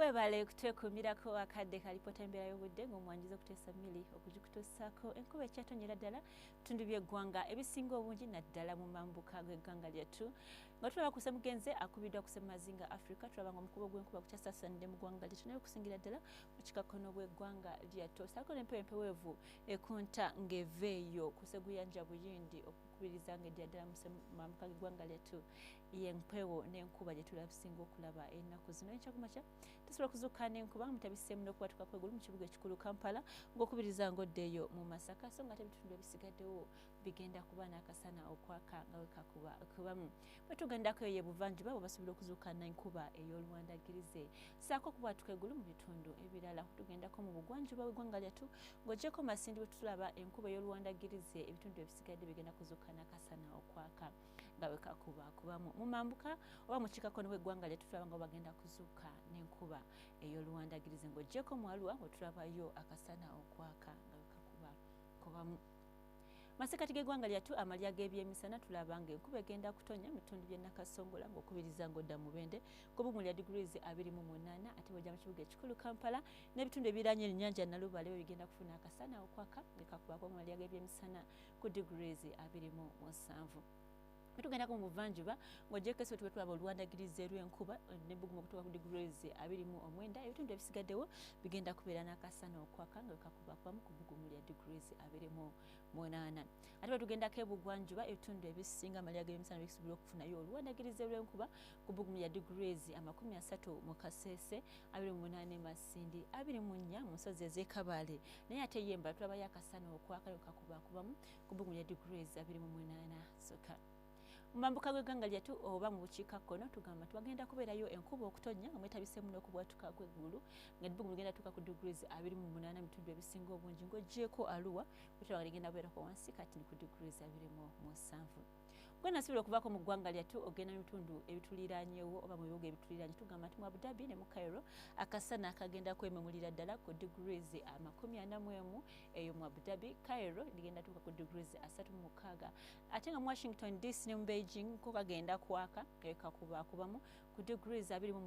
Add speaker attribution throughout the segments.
Speaker 1: Webale kutwekuumirako akadde kalipota embeera y'obudde ng'omwanjiza okuteesa Milly okugikutuusaako. Enkuba ekyatonyera ddala bitundu by'eggwanga ebisinga obungi, naddala mu mambuka g'eggwanga lyattu. Nga tulaba ku Ssemugenze akubiddwa ku Ssemazinga Africa, tulaba nga omukubo gw'enkuba gukyasaasaanidde mu ggwanga lyattu, naye okusingira ddala mu kikakkono bw'eggwanga lyattu. Saako n'empewo empeweevu ekunta ng'eva eyo ku Sseguyanja Buyindi okukubiriza ng'eddira ddala mu mambuka g'eggwanga lyattu, y'empewo n'enkuba gye tulasinga okulaba ennaku zino. Enkya kumakya tusobola okuzuukuka n'enkuba mutabiseemu n'okubatuka kw'eggulu mu kibuga ekikulu Kampala, ng'okubiriza ng'oddeeyo mu Masaka, so nga ate ebitundu ebisigaddewo bigenda kuba n'akasana okwaka nga wekakuba kubamu. Bwe tugendako eyo ebuvanjuba, bwe basobola okuzuukuka n'enkuba ey'oluwandagirize ssaako okubwatuka eggulu mu bitundu ebirala. Tugendako mu bugwanjuba bw'eggwanga lyattu, ng'oggyeko Masindi bwe tulaba enkuba ey'oluwandagirize, ebitundu ebisigadde bigenda kuzuukuka n'akasana okwaka nga wekakuba kubamu. Mu mambuka oba mu kikakono bw'eggwanga lyattu, tulaba nga bagenda kuzuuka n'enkuba ey'oluwandagirize, ng'oggyeko mu Arua bwe tulabayo akasana okwaka nga wekakuba kubamu. Masekati g'eggwanga lyattu, amalya g'ebyemisana, tulaba ng'enkuba egenda kutonya mu bitundu by'e Nakasongola, ng'okubiriza ng'odda Mubende ku bbugumu lya degrees 28. Ate bw'ojja mu kibuga ekikulu Kampala n'ebitundu ebiriraanye ennyanja Nalubaale, bwe bigenda kufuna akasana okwaka nga kakubako mu malya g'ebyemisana ku degrees 27. Tugendako mu buvanjuba, ng'oggyeko Soroti bwe tulaba oluwandagirize lw'enkuba n'ebbugumu okutuuka ku degrees 29, ebitundu ebisigaddewo bigenda kubeera n'akasana okwaka nga wekakubakubamu ku bbugumu lya degrees 28. Ate bwe tugendako ebugwanjuba, ebitundu ebisinga amalya g'emisana bisobola okufunayo oluwandagirize lw'enkuba ku bbugumu lya degrees 30 mu Kasese, 28 e Masindi, 24 mu nsozi ez'e Kabaale, naye ate ye Mbarara tulabayo akasana okwaka wekakubakubamu ku bbugumu lya degrees 28 zokka. Mu mambuka g'eggwanga lyattu oba mu bukiikakkono, tugamba tubagenda kubeerayo enkuba okutonnya nga mwetabiseemu n'okubwatuka kw'eggulu, nga ebbugumu ligenda tuuka ku degrees 28 mu bitundu ebisinga obungi, ng'oggyeko Arua bwetulaba ligenda kubeerako wansi kati ni ku degrees 27. Gwe nasobola okuvaako mu ggwanga lyattu ogenda mu bitundu ebituliraanyewo oba mu bibuga ebituliraanye, tugamba nti mu Abu Dhabi ne mu Cairo akasana kagenda kwememulira ddala ku degrees 41 eyo mu Abu Dhabi. Cairo ligenda tuuka ku degrees 36, ate nga mu Washington DC ne mu Beijing ko kagenda kwaka kakubakubamu ku degrees 28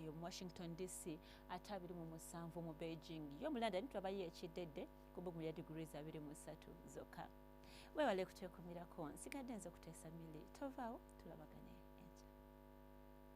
Speaker 1: eyo mu Washington DC, ate 27 mu Beijing. Yo mu London tulabayo ekiddedde ku bbugumu lya degrees 23 zokka. Webale kutwekumirako, nsigadde nze okuteesa Milly. Tovaawo, tulabagane.